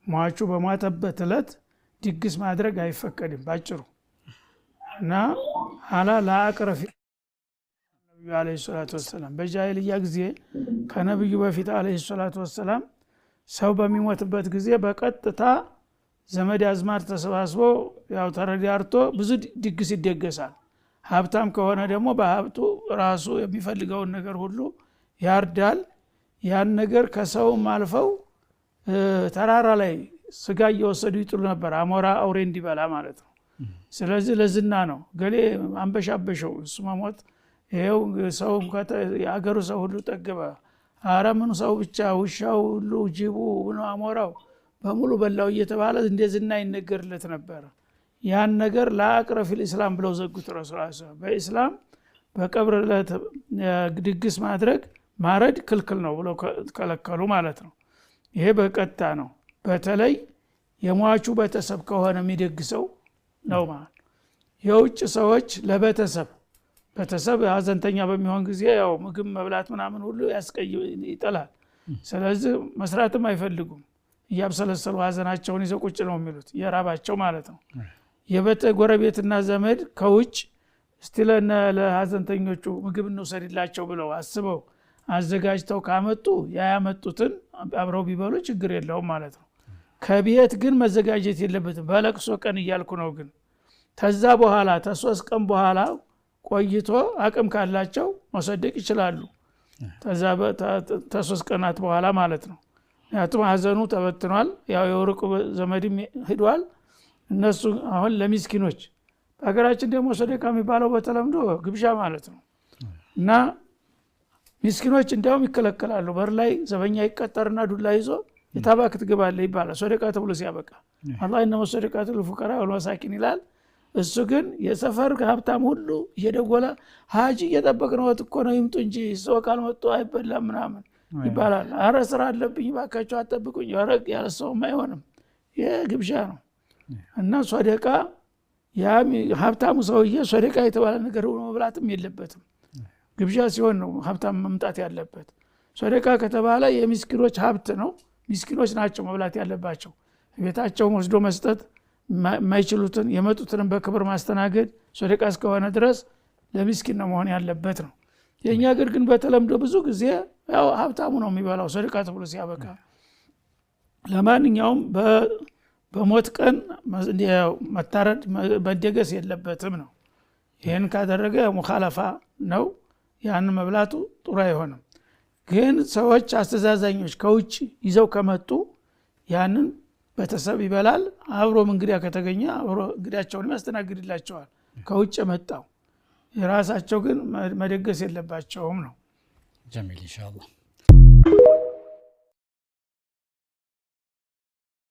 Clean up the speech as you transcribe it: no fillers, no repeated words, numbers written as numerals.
ሟቹ በሟተበት እለት ድግስ ማድረግ አይፈቀድም ባጭሩ። እና አላ ላአቅረፊ ነብዩ አለይሂ ሰላቱ ወሰላም በጃሂልያ ጊዜ ከነብዩ በፊት አለይሂ ሰላቱ ወሰላም ሰው በሚሞትበት ጊዜ በቀጥታ ዘመድ አዝማድ ተሰባስቦ ያው ተረዳርቶ ብዙ ድግስ ይደገሳል። ሀብታም ከሆነ ደግሞ በሀብቱ ራሱ የሚፈልገውን ነገር ሁሉ ያርዳል። ያን ነገር ከሰውም አልፈው ተራራ ላይ ስጋ እየወሰዱ ይጥሉ ነበር፣ አሞራ አውሬ እንዲበላ ማለት ነው። ስለዚህ ለዝና ነው ገሌ አንበሻበሸው እሱ መሞት ይሄው ሰው የአገሩ ሰው ሁሉ ጠገበ፣ ኧረ ምኑ ሰው ብቻ ውሻው ሁሉ ጅቡ ምኑ አሞራው በሙሉ በላው እየተባለ እንደ ዝና ይነገርለት ነበር። ያን ነገር ላአቅረፊል ኢስላም ብለው ዘጉት ረሱል ሰለላሁ ዐለይሂ ወሰለም። በኢስላም በቀብር ዕለት ድግስ ማድረግ ማረድ ክልክል ነው ብለው ከለከሉ ማለት ነው። ይሄ በቀጥታ ነው። በተለይ የሟቹ ቤተሰብ ከሆነ የሚደግሰው ነው ማለት ነው። የውጭ ሰዎች ለቤተሰብ ቤተሰብ ሀዘንተኛ በሚሆን ጊዜ ያው ምግብ መብላት ምናምን ሁሉ ይጠላል። ስለዚህ መስራትም አይፈልጉም። እያብሰለሰሉ ሀዘናቸውን ይዘው ቁጭ ነው የሚሉት የራባቸው ማለት ነው። የቤተ ጎረቤትና ዘመድ ከውጭ እስቲ ለሀዘንተኞቹ ምግብ እንውሰድላቸው ብለው አስበው አዘጋጅተው ካመጡ ያመጡትን አብረው ቢበሉ ችግር የለውም ማለት ነው። ከቤት ግን መዘጋጀት የለበትም። በለቅሶ ቀን እያልኩ ነው። ግን ተዛ በኋላ ተሶስት ቀን በኋላ ቆይቶ አቅም ካላቸው መሰደቅ ይችላሉ። ተዛ ተሶስት ቀናት በኋላ ማለት ነው። ምክንያቱም ሀዘኑ ተበትኗል፣ ያው የወርቁ ዘመድም ሄዷል። እነሱ አሁን ለሚስኪኖች በሀገራችን ደግሞ ሰደቃ የሚባለው በተለምዶ ግብዣ ማለት ነው። እና ሚስኪኖች እንዲያውም ይከለከላሉ። በር ላይ ዘበኛ ይቀጠርና ዱላ ይዞ የታባክ ትገባለህ ይባላል። ሰደቃ ተብሎ ሲያበቃ አላህ እነመ ሰደቃቱ ለፉቀራ ወልመሳኪን ይላል። እሱ ግን የሰፈር ሀብታም ሁሉ እየደወለ ሀጂ እየጠበቅነው እኮ ነው ይምጡ እንጂ ሰው ካልመጡ አይበላም ምናምን ይባላል። አረ ስራ አለብኝ እባካችሁ አትጠብቁኝ፣ ኧረ ያለ ሰውም አይሆንም። ይሄ ግብዣ ነው። እና ሰደቃ ያ ሀብታሙ ሰውዬ ሰደቃ የተባለ ነገር ሆኖ መብላትም የለበትም። ግብዣ ሲሆን ነው ሀብታም መምጣት ያለበት። ሰደቃ ከተባለ የሚስኪኖች ሀብት ነው። ሚስኪኖች ናቸው መብላት ያለባቸው። ቤታቸው ወስዶ መስጠት የማይችሉትን የመጡትንም በክብር ማስተናገድ ሰደቃ እስከሆነ ድረስ ለሚስኪን ነው መሆን ያለበት ነው። የኛ ሀገር ግን በተለምዶ ብዙ ጊዜ ያው ሀብታሙ ነው የሚበላው ሰደቃ ተብሎ ሲያበቃ። ለማንኛውም በሞት ቀን መታረድ መደገስ የለበትም ነው። ይሄን ካደረገ ሙኻለፋ ነው። ያን መብላቱ ጥሩ አይሆንም። ግን ሰዎች አስተዛዛኞች ከውጭ ይዘው ከመጡ ያንን ቤተሰብ ይበላል። አብሮም እንግዳ ከተገኘ አብሮ እንግዳቸውን ያስተናግድላቸዋል። ከውጭ የመጣው የራሳቸው ግን መደገስ የለባቸውም ነው። ጀሚል ኢንሻአላህ።